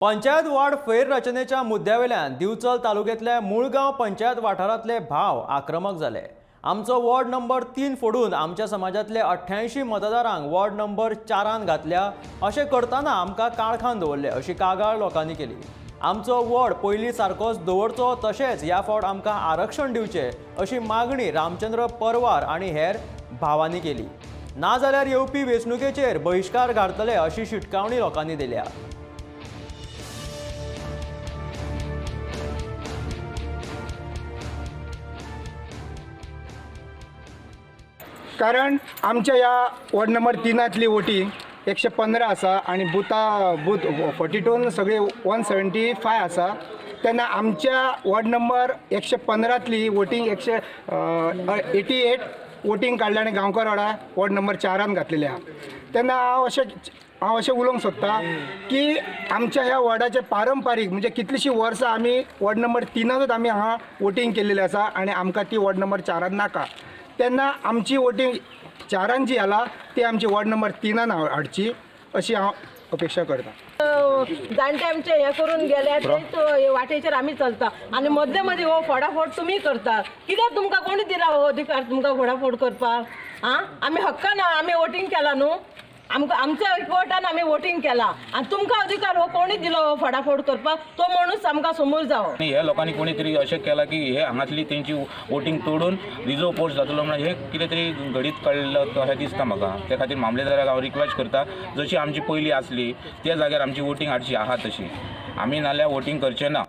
Panchayat ward फेररचनेच्या मुद्द्यावेल्यान Divchal तालुक्यांतल्या मुळगांव पंचायत वाठारांतले भाव आक्रमक जाले. आमचो वॉर्ड नंबर 3 फोडून आमच्या समाजातले 88 मतदारांक वॉर्ड नंबर 4 घातल्या. अशें करतना आमकां काळखान दवरले अशी कागाळ लोकांनी केली. आमचो वॉर्ड पयलीं सारकोच दवरचो तशेंच ह्या फावट आमकां आरक्षण दिवचें अशी मागणी रामचंद्र परवार आनी हेर भावांनी केली. नाजाल्यार येवपी वेंचणुकेचेर बहिश्कार घालतले अशी शिटकावणी लोकांनी दिल्या. कारण आमच्या ह्या वॉर्ड नंबर 3तली वोटींग 115 आसा आनी बुथा बूथ 42 सगळे 175 आसा. तेन्ना आमच्या वॉर्ड नंबर 115तली वोटींग 188 वोटींग काडल्या आनी गांवकर वाडा वॉर्ड नंबर 4 घातलेले आहा. तेन्ना हांव अशें उलोवंक सोदता की आमच्या ह्या वॉर्डाचे पारंपारीक म्हणजे कितलींशीं वर्सां आमी वॉर्ड नंबर 3तूच आमी हांगा वोटींग केल्लेली आसा आनी आमकां ती वॉर्ड नंबर 4 नाका. तेन्ना आमची वोटींग 4 जी आला ती आमची वॉर्ड नंबर 3 हाडची अशी हांव अपेक्षा करता. जाणटे आमचे हे करून गेले तेच वाटेचेर आमी चलता आनी मदले मदीं हो फोडाफोड तुमी करता. कित्याक तुमकां कोणी दिला हो अधिकार तुमकां फोडाफोड करपाक? आं, आमी हक्कान आमी वोटींग केला न्हू, आमकां आमच्या वोटान आमी वोटींग केला आनी तुमकां अधिकार हो कोणी दिलो हो फोडाफोड करपाक? तो माणूस आमकां समोर जावो. आनी ह्या लोकांनी कोणी तरी अशें केलां की हे हांगातली तेंची वोटींग तोडून रिजर्व पोस्ट जातलो म्हणून हे कितें तरी घडीत काडलं अशें दिसता म्हाका. ते खातीर मामलेदाराक हांव रिक्वेस्ट करता, जशी आमची पयलीं आसली त्या जाग्यार आमची वोटींग हाडची आहा तशी, आमी नाल्यार वोटींग करचे ना.